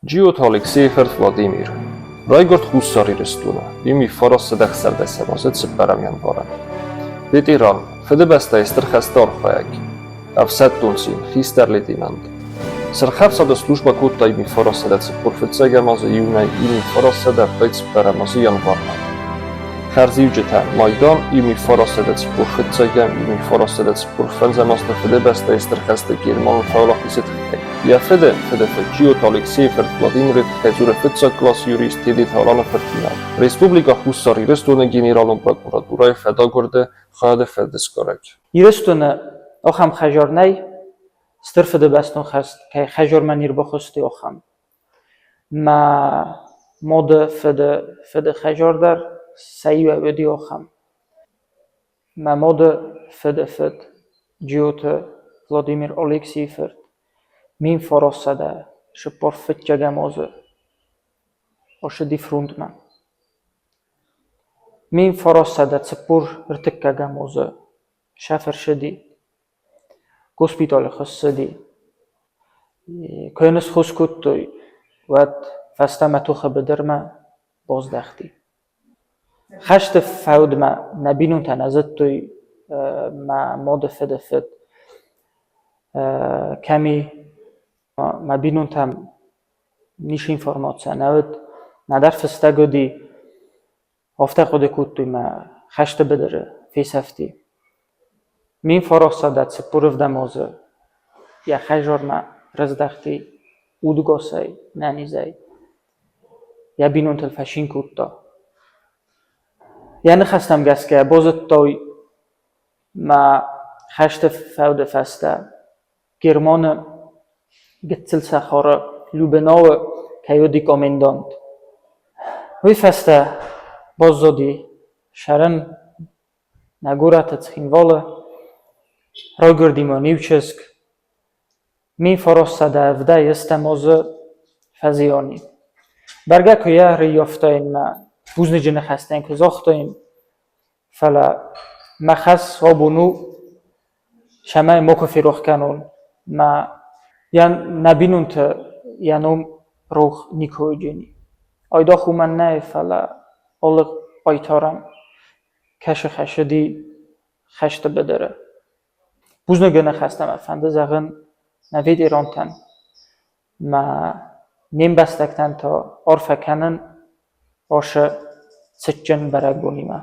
Джиоты Алексейы фырт Владимир. Райгуырд Хуссар Ирыстоны, 1916 азы 4 январы. Ветеран, Фыдыбӕстӕйы Стыр хӕсты архайӕг, ӕфсӕддон цин, хистӕр лейтенант. Сырхӕфсады службӕ кодта 1945 азы июнӕй 1944 азы январмӕ. Хӕрзиуджытӕ майдан 1945 1945 азты Фыдыбӕстӕйы Стыр хӕсты Германы фӕуӕлахизы тыххӕй. Йӕ фыды фыдыфыд Джиоты Алексейы фырт Владимиры тыххӕй дзуры фыццаг къласы юрист Тедеты Аланы фыртимӕ. Республикӕ Хуссар Ирыстоны Генералон прокуратурӕйы фӕдагуырды хайады фӕдысгарӕг. Ирыстоны ахӕм хӕзар нӕй, Стыр Фыдыбӕстон хӕст кӕй хӕзармӕ не рбахостой, ахӕм. Мӕ мады фыды фыды хӕзар дӕр сӕ иу уыди ахӕм. Мӕ мады фыды фыд Джиоты Владимир Алексийы фырт 1945 азы ацыди фронтмӕ. 1943 азы сӕ фӕрсыди, госпиталы хуыссыди. Куы йын схос кодтой, уӕд фӕстӕмӕ тохы быдырмӕ баздӕхти. Хӕсты фӕудмӕ нӕ бинонтӕ нӕ зыдтой мӕ мады фыды фыд кӕм и. Мӕ бинонтӕм ницы информаци нӕ уыд, нӕдӕр фыстӕг уыди. Афтӕ хъуыды кодтой мӕ хӕсты быдыры фесӕфти. 1947 азы йӕ хӕдзармӕ рыздӕхти удгасӕй, нӕнизӕй. Йӕ бинонтыл фӕцин кодта. Йӕ ныхӕстӕм гӕсгӕ базыдтой мӕ хӕсты фӕуды фӕстӕ Германы гыццыл сахары Любеноуы кӕй уыди комендант. Уый фӕстӕ баззади сӕрӕн нӕ горӕты Цхинвалы, райгуырди ма иу чызг, 1970 азы фӕзиан и. Бӕргӕ куы йӕ ӕрыййӕфтаин мӕ бузныджы ныхӕстӕн куы загътаин, фӕлӕ мӕ хӕс абон у, цӕмӕй макуы ферох кӕнон мӕ йӕ нӕ бинонты йӕ ном рох никуы уыдзӕни. Айдагъ уымӕн нӕ, фӕлӕ алы хъайтарӕн кӕсы хӕсыди хӕсты быдыры. Бузныгы ныхӕстӕ мӕ фӕнды зӕгъын нӕ ветерантӕн, мӕ не мбӕстӕгтӕн та арфӕ кӕнын ацы цытджын бӕрӕгбонимӕ.